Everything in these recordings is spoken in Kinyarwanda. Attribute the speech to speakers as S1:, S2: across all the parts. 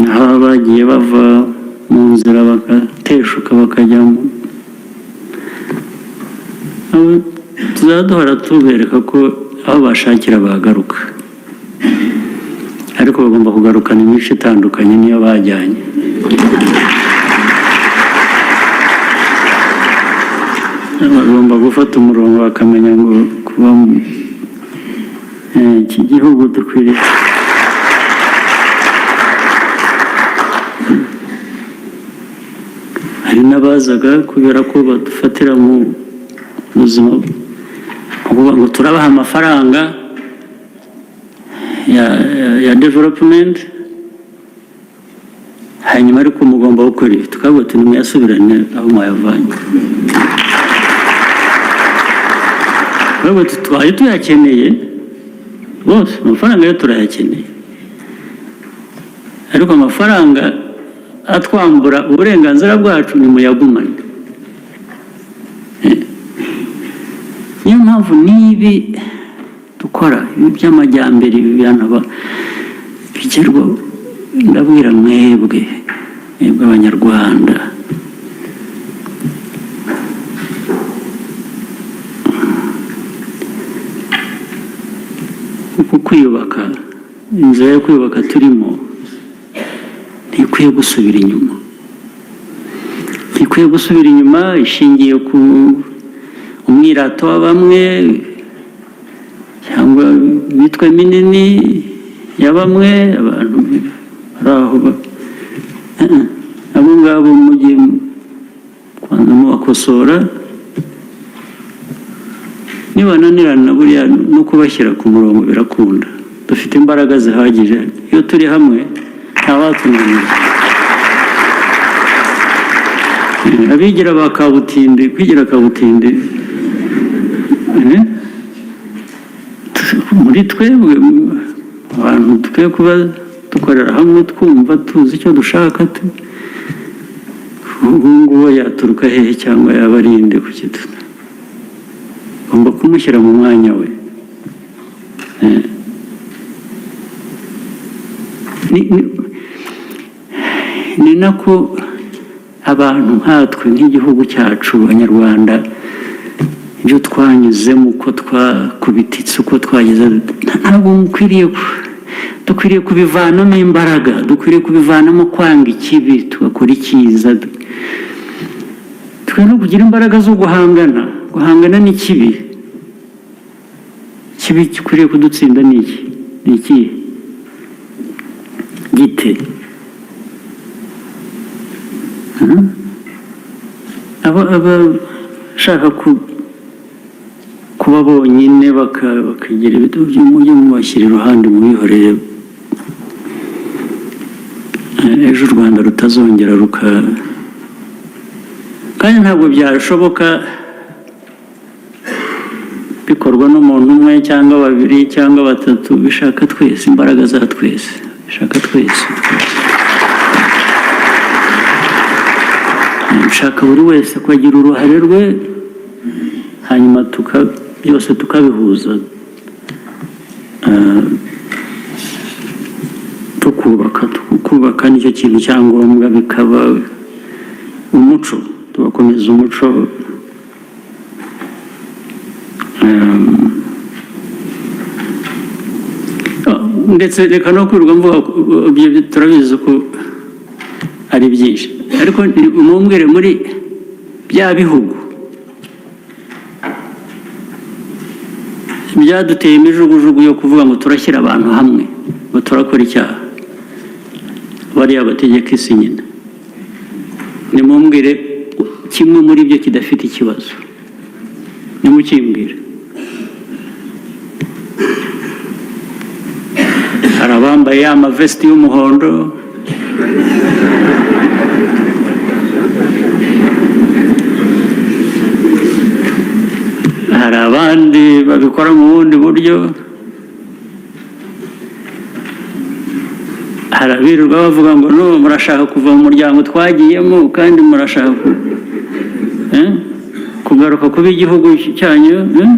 S1: Aho bagiye bava mu nzira bagateshuka bakajya mu, abo tuzajya duhora tubereka ko aho bashakira bagaruka, ariko bagomba kugarukana imico itandukanye n'iyo bajyanye. Bagomba gufata umurongo, bakamenya ngo kuba iki gihugu dukwiriye. Hari n'abazaga kubera ko badufatira mu buzima, kuvuga ngo turabaha amafaranga ya development, hanyuma ariko mugomba gukora ibi. Tukavuga tuti: "Nimuyasubirane aho mwayavanye." Tukavuga tuti: "Twaye tuyakeneye bose, amafaranga yo turayakeneye, ariko amafaranga atwambura uburenganzira bwacu nimuyagumane." Niyo mpamvu n'ibi dukora, ibi by'amajyambere, ibi bintu bigerwaho, ndabwira mwebwe, mwebwe Abanyarwanda, uku kwiyubaka, inzira yo kwiyubaka turimo ntikwiye gusubira inyuma, ntikwiye gusubira inyuma ishingiye ku umwirato wa bamwe cyangwa imitwe minini ya bamwe, abantu bari aho. Abo ngabo mujye kubanza mubakosora. Nibananirana, buriya no kubashyira ku murongo birakunda. Dufite imbaraga zihagije. Iyo turi hamwe ntawatunanira. Abigira ba kabutindi, kwigira kabutindi, muri twebwe abantu dukwiye kuba dukorera hamwe, twumva tuzi icyo dushaka. Ubu ngubu yaturuka hehe cyangwa yaba ari inde? Kuki ugomba kumushyira mu mwanya we? Ni nako abantu nkatwe, nk'igihugu cyacu, Abanyarwanda, ibyo twanyuzemo, uko twakubititse, uko twageze, ntabwo mukwiriye, dukwiriye kubivanamo imbaraga, dukwiriye kubivanamo kwanga ikibi tugakora icyiza. Dukwiye no kugira imbaraga zo guhangana n'ikibi. Ikibi gikwiriye kudutsinda ni iki? Ni ikihe gite? Abashaka kuba bonyine bakagira ibintu, mujye mubashyira iruhande, mubihorere. Ejo u Rwanda rutazongera ruka. Kandi ntabwo byashoboka bikorwa n'umuntu umwe cyangwa babiri cyangwa batatu. Bishaka twese, imbaraga za twese, bishaka twese twese. Bishaka buri wese ko agira uruhare rwe, hanyuma byose tukabihuza, tukubaka. Kubaka nicyo kintu cya ngombwa, bikaba umuco, tugakomeza umuco. Ndetse reka no kwirirwa mvuga ibyo, turabizi ko ari byinshi, ariko mumbwire, muri bya bihugu byaduteye imijugujugu yo kuvuga ngo turashyira abantu hamwe, ngo turakora icyaha, bariya bategeka isi nyine, nimumbwire kimwe muri byo kidafite ikibazo, nimukimbwire. Hari abambaye ya mavesiti y'umuhondo, hari abandi babikora mu bundi buryo, hari abirirwa bavuga ngo: "No murashaka kuva mu muryango twagiyemo, kandi murashaka kugaruka kuba igihugu cyanyu, eh?"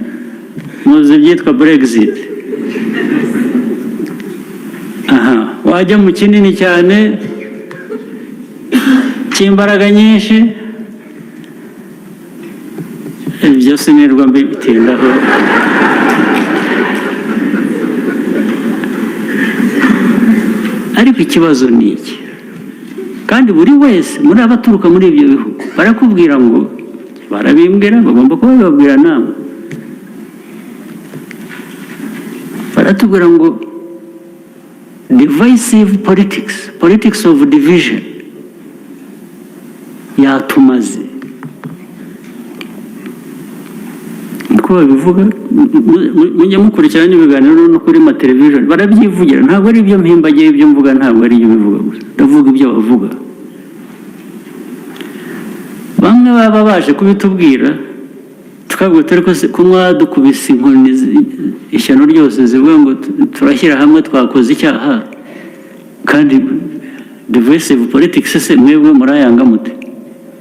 S1: Muzi ibyitwa Brexit. Aha wajya mu kinini cyane. Cy'imbaraga nyinshi. Ibyo sinirwa mbitindaho. Ariko ikibazo ni iki, kandi buri wese muri abaturuka muri ibyo bihugu barakubwira ngo, barabimbwira, bagomba kuba babibabwira namwe, baratubwira ngo divisive politics, politics of division yatumaze. Niko babivuga. Mujya mukurikirana n'ibiganiro no kuri ma television, barabyivugira. Ntabwo ari ibyo mpimbagiye, ibyo mvuga ntabwo ari ibyo bivuga gusa, ndavuga ibyo bavuga. Bamwe baba baje kubitubwira, tukabwira turi ko ko mwadukubise inkoni ishyano ryose zivuga ngo turashyira hamwe, twakoze icyaha. Kandi divisive politics se mwebwe murayanga mute,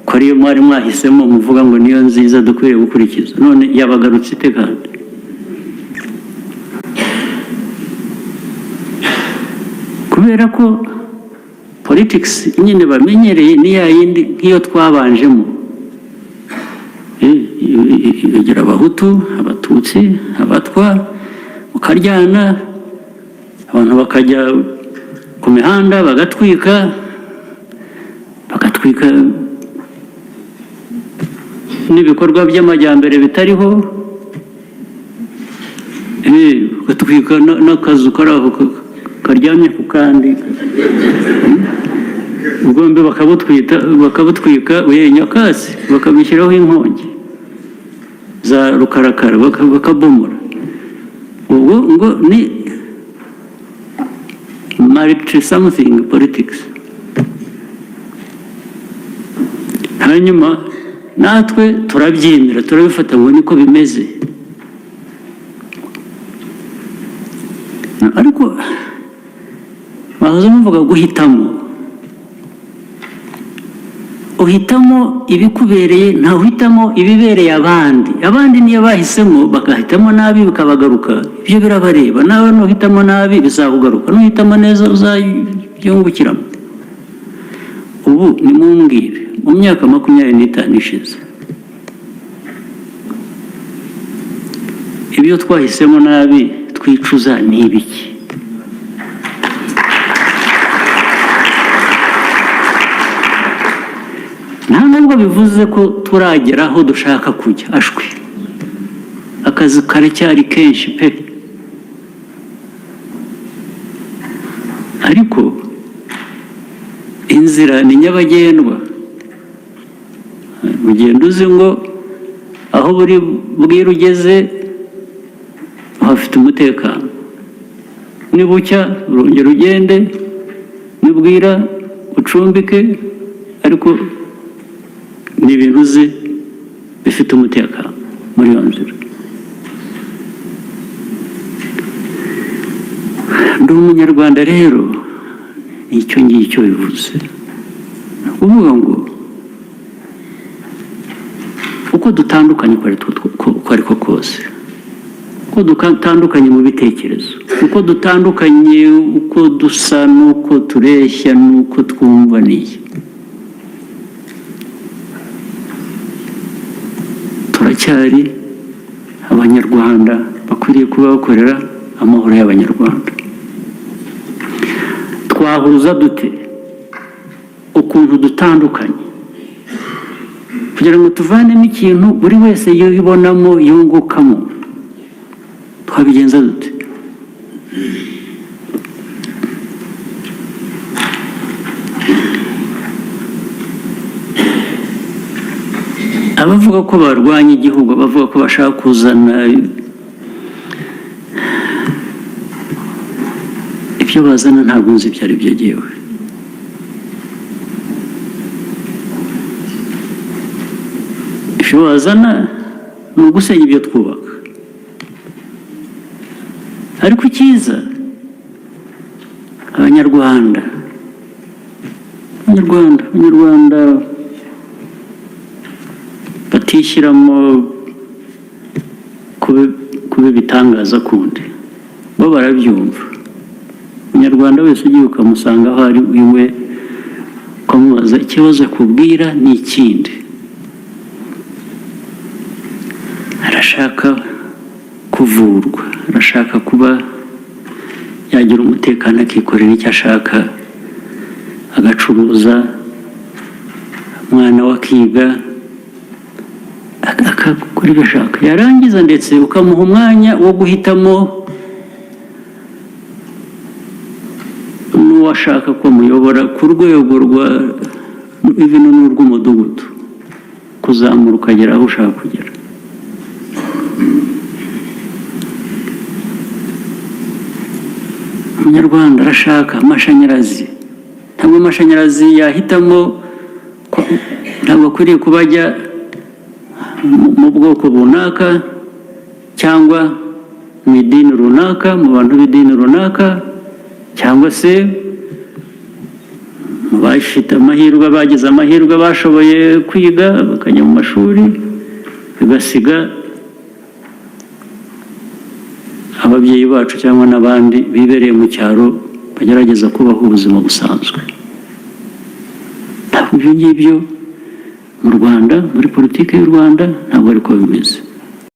S1: ko ariyo mwari mwahisemo, muvuga ngo niyo nziza dukwiriye gukurikiza? None yabagarutse ite? Kandi kubera ko politics nyine bamenyereye ni ya yindi nk'iyo twabanjemo. Igira Abahutu, Abatutsi, Abatwa, mukaryana, abantu bakajya ku mihanda bagatwika, bagatwika n'ibikorwa by'amajyambere bitariho, bagatwika n'akazu kari aho karyamye ku kandi, ubwombi bakabutwita, bakabutwika nyakatsi, bakabishyiraho inkongi za rukarakara, bakabomora. Ubwo ngo ni multi something politics. Hanyuma natwe turabyemera, turabifata ngo niko bimeze. Ariko bahoze muvuga guhitamo, uhitamo ibikubereye, ntawuhitamo ibibereye abandi. Abandi niyo bahisemo bagahitamo nabi bikabagaruka, ibyo birabareba. Nawe nuhitamo nabi bizakugaruka, nuhitamo neza uzabyungukiramo. Ubu nimumbwire, mu myaka 25 ishize, ibyo twahisemo nabi twicuza ni ibiki? Nta nubwo bivuze ko turagera aho dushaka kujya, ashwi, akazi karacyari kenshi pe. Ariko inzira ni nyabagendwa. Ugenda uzi ngo aho buri bwira ugeze uhafite umutekano, nibucya urongera ugende, nibwira ucumbike, ariko ni ibintu uzi bifite umutekano muri iyo nzira. Ndi Umunyarwanda rero, nicyo ngicyo bivuze. Ni ukuvuga ngo uko dutandukanye uko ariko kose, uko dutandukanye mu bitekerezo, uko dutandukanye, uko dusa n'uko tureshya n'uko twumva n'iyi, turacyari Abanyarwanda bakwiriye kuba bakorera amahoro y'Abanyarwanda. Twahuza dute ukuntu dutandukanye kugira ngo tuvanemo ikintu buri wese yibonamo, yungukamo? Twabigenza dute? Abavuga ko barwanya igihugu, abavuga ko bashaka kuzana ibyo bazana, ntabwo nzi ibyo ari byo jyewe. Ibyo bazana ni ugusenya ibyo twubaka. Ariko icyiza, Abanyarwanda batishyiramo kuba ibitangaza kundi, bo barabyumva. Umunyarwanda wese ugiye ukamusanga aho ari iwe. Ukamubaza ikibazo, akubwira ni ikindi: arashaka kuvurwa, arashaka kuba yagira umutekano, akikorera icyo ashaka, agacuruza, umwana we akiga, akakora ibyo ashaka, yarangiza ndetse ukamuha umwanya wo guhitamo n'uwo ashaka ko amuyobora ku rwego rwa even n'urw'umudugudu, kuzamura ukagera aho ushaka kugera. Umunyarwanda arashaka amashanyarazi. Ntabwo amashanyarazi yahitamo, ntabwo akwiriye kuba ajya mu bwoko runaka cyangwa mu idini runaka, mu bantu b'idini runaka, cyangwa se mu bafite amahirwe, bagize amahirwe, bashoboye kwiga bakajya mu mashuri, bigasiga ababyeyi bacu cyangwa n'abandi bibereye mu cyaro bagerageza kubaho ubuzima busanzwe. Ntabwo ibyo ngibyo mu Rwanda, muri politiki y'u Rwanda, ntabwo ariko bimeze.